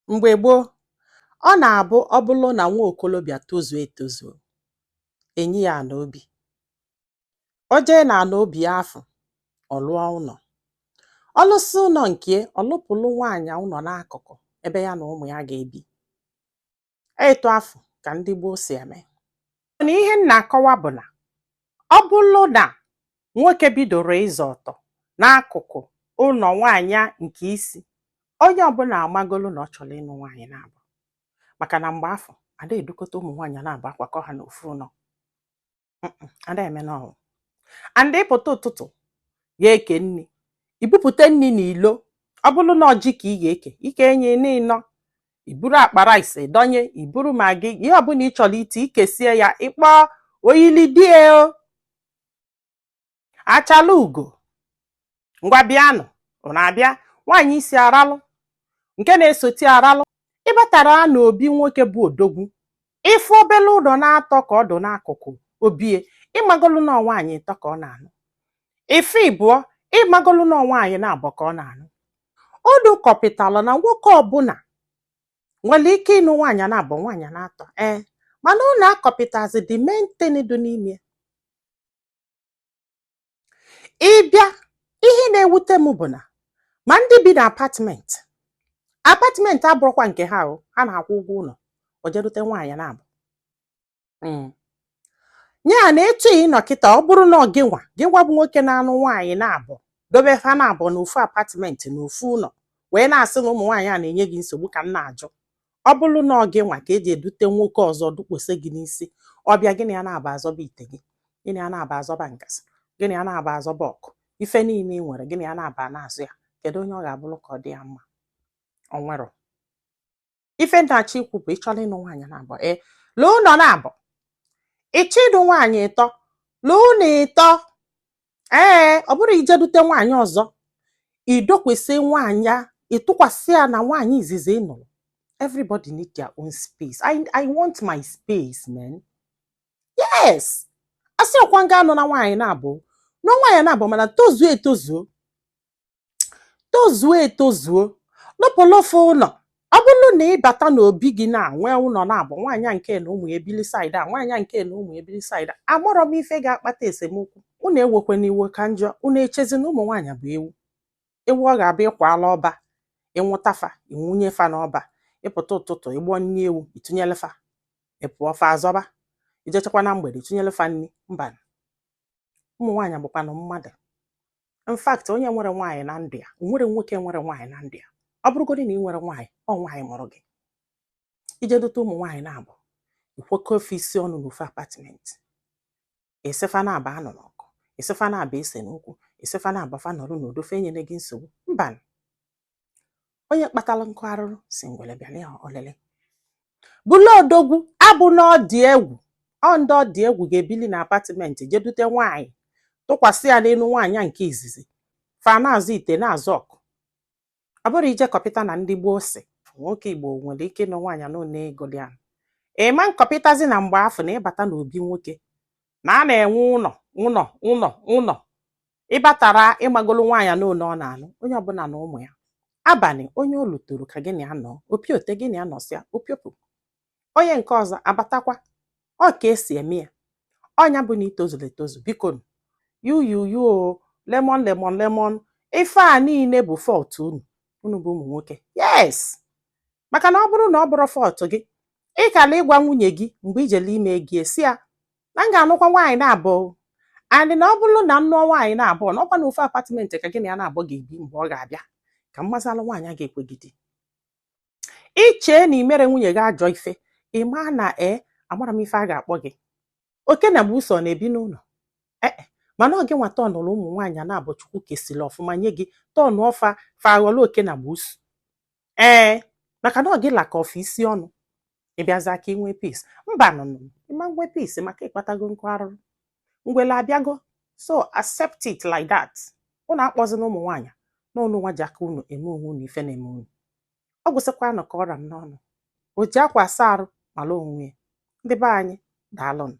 Mgbe gboo, ọ na-abụ ọ bụlụ na nwa okolobịa tozuo etozuo, enye ya ana obi. O jee na ana obi afụ, ọ lụọ ụnọ. Ọ lụsịa ụnọ nke ya, ọ lụpụlụ nwaanyị ụnọ n'akụkụ ebe ya na ụmụ ya ga-ebi. Etu afụ ka ndị gboo si eme. Mana ihe m na-akọwa bụ na ọ bụlụ na nwoke bidoro ịzọ ọtọ n'akụkụ ụnọ nwaanyị nke isi, onye ọbụla amagolu na ọ chọrọ ịnụ nwaanyị naabọ, maka na mgbe afụ ada edukọta ụmụ nwaanyị naabọ akwakọ ha n'ofu ụnọ. Ada eme n'ọnwụ. And ịpụta ụtụtụ ga-eke nni, ibupụta nni n'ilo. Ọ bụrụ na ọjị ka ị ga-eke, ike enye n'ịnọ, iburu akpa rice dọnye, iburu Maggi, ihe ọbụla ị chọrọ iti, ikesie ya, ịkpọọ oyili die o achala ugo, ngwa bịanụ, unu abịa. Nwaanyị isi aralụ, nke na-esoti aralụ. Ịbatara n'obi nwoke bụ odogwu, ịfụ obele ụlọ na-atọ ka ọ dụ n'akụkụ obie, ịmagolu na nwaanyị ịtọ ka ọ na-anụ. Ife ịbụọ, ịmagolu na nwaanyị na-abọ ka ọ na-anụ. Unu kọpịtalụ na nwoke ọbụla nwere ike ịnụ nwaanyị na-abọ, nwaanyị na-atọ, ee, mana unu akọpịtazi the main thing dị n'ime. Ịbịa, ihe na-ewute m bụ na ma ndị bi na apartment, apartment abụrụkwa nke ha o, ha na-akwụ ụgwọ ụlọ, o jerute nwaanyị na-abụ ya na etu ị nọ kịta. Ọ bụrụ na ọ gịnwa gịnwa bụ nwoke na-anụ nwaanyị na-abụ, dobe ha na-abụ n'ofu apartment, n'ofu ụlọ, wee na-asị na ụmụ nwaanyị a na-enye gị nsogbu, ka m na-ajụ, ọ bụrụ na ọ gịnwa ka eji edute nwoke ọzọ dukpose gị n'isi, ọbịa, gịnị ya na-aba azọba ite gị, gịnị ya na-aba azọba nkasị, gịnị ya na-aba azọba ọkụ, ife niile ị nwere, gịnị ya na-aba n'azụ ya? Kedu onye ọ ga-abụrụ ka ọ dị ya mma? Ọ nwero ife na-achọ ikwu bụ ịchọrọ ịnụ nwaanyị na-abụ, ee, lụọ ụlọ na-abụ. Ịchọ ịnụ nwaanyị ịtọ, lụọ ụlọ ịtọ. Ee, ọ bụrụ ijedute nwaanyị ọzọ, idokwesị nwaanyị a, ịtụkwasị ya na nwaanyị izizi ị nụrụ. Everybody need their own space. I want my space, man. Yes, asị ọkwa nga anụ na nwaanyị na-abụ, na nwaanyị na-abụ, mana tozuo etozuo, tozuo etozuo, lụpụlụfụ ụlọ. Ọ bụrụ na ị bata n'obi gị na nwee ụlọ na-abụ, nwaanyị a nke na ụmụ ya ebili side a, nwaanyị a nke na ụmụ ya ebili side a, amarọ m ife ga-akpata esemokwu. Unu ewekwana iwe ka njọ. Unu echezi na ụmụ nwaanyị bụ ewu, ewu ọ ga-abụ ịkwala ọba, ịnwụtafa, ịnwụnye fa n'ọba, ịpụta ụtụtụ, ịgbọ nni ewu, ịtụnyele fa, ịpụọ, fa azọba, ijechekwa na mgbede, ịtụnyele fa nni. Mba, ụmụ nwaanyị bụkwanụ mmadụ. In fact, onye nwere nwaanyị na ndụ ya, nwere nwoke nwere nwaanyị na ndụ ya, ọ bụrụgodị na ị nwere nwaanyị, ọ nwaanyị mụrụ gị, ije dote ụmụ nwaanyị na-abụ, ikwekọ ofe isi ọnụ n'ofu apartment, ịsịfa na-aba anọ n'ọkụ, ịsịfa na-aba ese n'okwu, ịsịfa na-aba fa nọrọ n'udo, fe enyere gị nsogbu. Mba, onye kpatara nkụ arụrụ si ngwele bịara ya ọlịlị bụla odogwu abụ na ọ dị egwu. Ọ ndị ọ dị egwu ga-ebili na apartment, jee dute nwaanyị tụkwasị ya n'elu nwaanyị a nke izizi, fa na-azụ ite, na-azụ ọkụ. Ọ bụrụ ije kọpịta na ndị gboo si nwoke Igbo nwere ike ịnụ nwaanyị n'one ego dị ahụ, ịma nkọpịtazi na mgbe afọ na ịbata n'obi nwoke na a na-enwe ụlọ, ụlọ, ụlọ, ụlọ, ịbatara, ịgbagolu nwaanyị n'one ọ na-anụ, onye ọbụla na ụmụ ya. Abalị onye o lutoro ka gị na ya nọ, opiote gị na ya nọsịa, opiopụ, onye nke ọzọ abatakwa. Ọ ka esi eme ya. Ọnya bụ na itozuru etozu. Biko, yuyu o lemon, lemon, lemon, ife a niile bụ fault unu, unu bụ ụmụ nwoke. Yes, maka na ọ bụrụ na ọ bụrụ fault gị, ị kala ịgwa nwunye gị mgbe ijele ime gị, esi ya na m ga-anụkwa nwaanyị na-abụọ, and na ọ bụrụ na m nụọ nwaanyị na-abụọ, na ọkwa na ofu apartment ka gị na ya na-abụọ ga-ebi mgbe ọ ga-abịa, ka m mazalụ nwaanyị a ga-ekwegide. Ichee na imere nwunye gị ajọ ife, ị maa na ee, amara m ife a ga-akpọ gị. Oke na buso na-ebi n'ụlọ ee, mana ọ gị nwa tọnụrụ ụmụ nwaanyị na-abụ Chukwu kesịrị ọfụma nye gị, tọnụ ọfa fa aghọrọ oke na busu. Ee, maka na ọ gị laka ọfa isi ọnụ, ịbịaza ka inwe peace. Mba, nụnụ, ịma nwe peace maka ịkpatago nkụ arụrụ, ngwele abịago. So accept it like that. Unu akpọzina ụmụ nwaanyị na unu nwa ji aka unu eme onwe unu ife na-eme unu. Ọ gwụsịkwanụ ka ọra m n'ọnụ. O ji akwa asa arụ mara onwe ya. Ndị be anyị, daalụnụ.